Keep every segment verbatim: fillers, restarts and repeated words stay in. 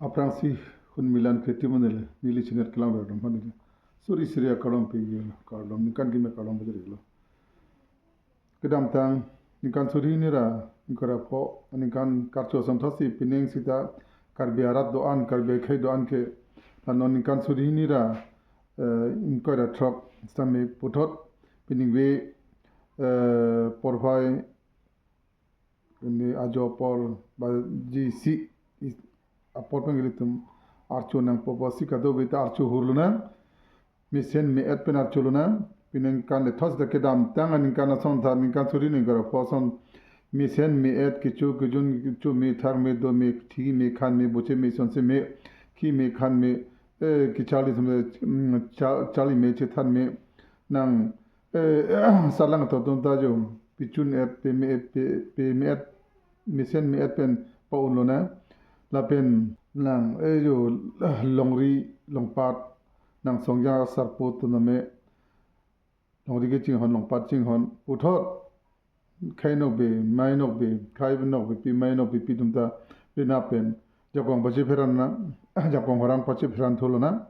Aphrangsi hun milan keti manile, neli channel kelang ber dong manile. Suri suri akardom pegilo, kardom ningkan kimi kardom bejirlo. Kedamtang ningkan suri hini ra, ingkoi ra pho, ningkan karcho asonthotsi pining sita Karbi arat do-an, Karbi akhei do-an ke, la non ningkan suri hini ra, eh, ingkoi ra throk, sitame puthot, pining ve, eh, porphai, ini ajo apor baji isi, is-, apor pen ilitum archo nangpo pusi kadokave ta archo hurlo nang. Mesen me-et pen archo lonang. Pining kan le thos da kedamtang aningkan asonthot ningkan suri ningkan ra pho ason mesen me-et kecho kejun kecho me thar me do me thi me khan me boche me sonse me ki me khan me, eh, kecharli sum, mm, cha-, charli me chethan me nang, eh, salang to tum ta jo pichun et pe me et pe, pe me et mesen me-et pen pa-un lonang. Lapen nang, eh, jo longri longpat nang songja sarpo tuname longri kechinghon longpat chinghon puthot khai nokbe mai nokbe khai nokbe pi mai nokbe pi tum ta pina pen jakong pachepherang na jakong horang pachepherang thulo nang.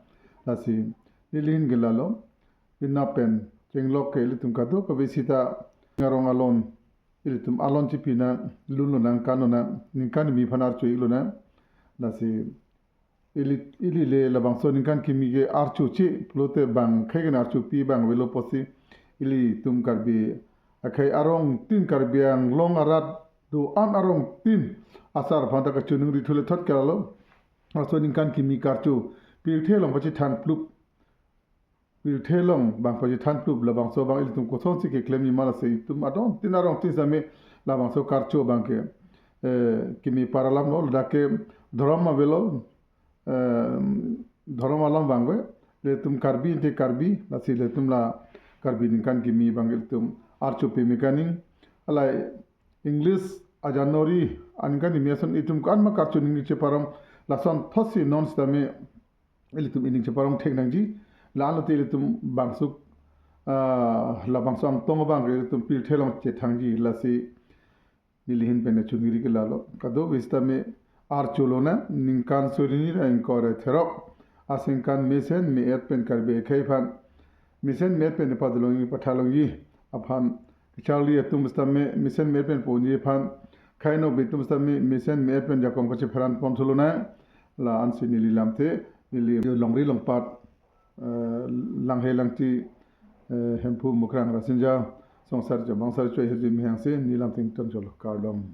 Lasi neli ahin ke lalo pina pen chenglok ke ilitum kadokave sita arong alon ilitum alon chipi nang lun lonang kan lonang ningkan kimi aphan archo-ik lonang. Lasi ili, ili le labangso ningkan kimi ke archo che pulote bang khai ke archo pi bang avelo pusi ilitum Karbi akhei arong tin Karbi Anglong arat do-an arong tin asar aphan ta kachiningri thule thot ke lalo. Laso ningkan kimi karcho pirthe along pachethang plup pirthe along bang pachethang plup labangso abang ilitum kosonsi keklemji ma lasi itum adon tin arong tin sitame labangso karcho abang ke, eh, kimi par alam lo ladak ke dhorom avelo, eh, dhorom along abang ve ilitum Karbi te Karbi lasi ilitum la Karbi ningkan kimi abang ilitum archo peme kani. Alai English aJanuary aningkan kimi ason itum ko-an ma karcho ningje parong lasonthotsi non sitame ilitum ining cheparong thek nangji. La-anlo te ilitum bangso, ah, labangso angtong abang ke ilitum pirthe along chethangji lasi neli ahin pen chuniri ke lalo. Kadokave sitame archo lonang ningkan suri hini ra ingkoi ra throk aningkan mesen me-et pen Karbi akhei aphan mesen me-et pen padolongji pathalongji aphan kecharli atum sitame mesen me-et pen ponji aphan khai nokbe atum sitame mesen me-et pen jakong pachepherang pon thulo nang. La-ansi neli lamthe neli longri longpat, eh, langhe langti, eh, Hemphu Mukrang Rasinja songsar jabang sar choi hirjume hangsi neli lamthe ton cholo kardom.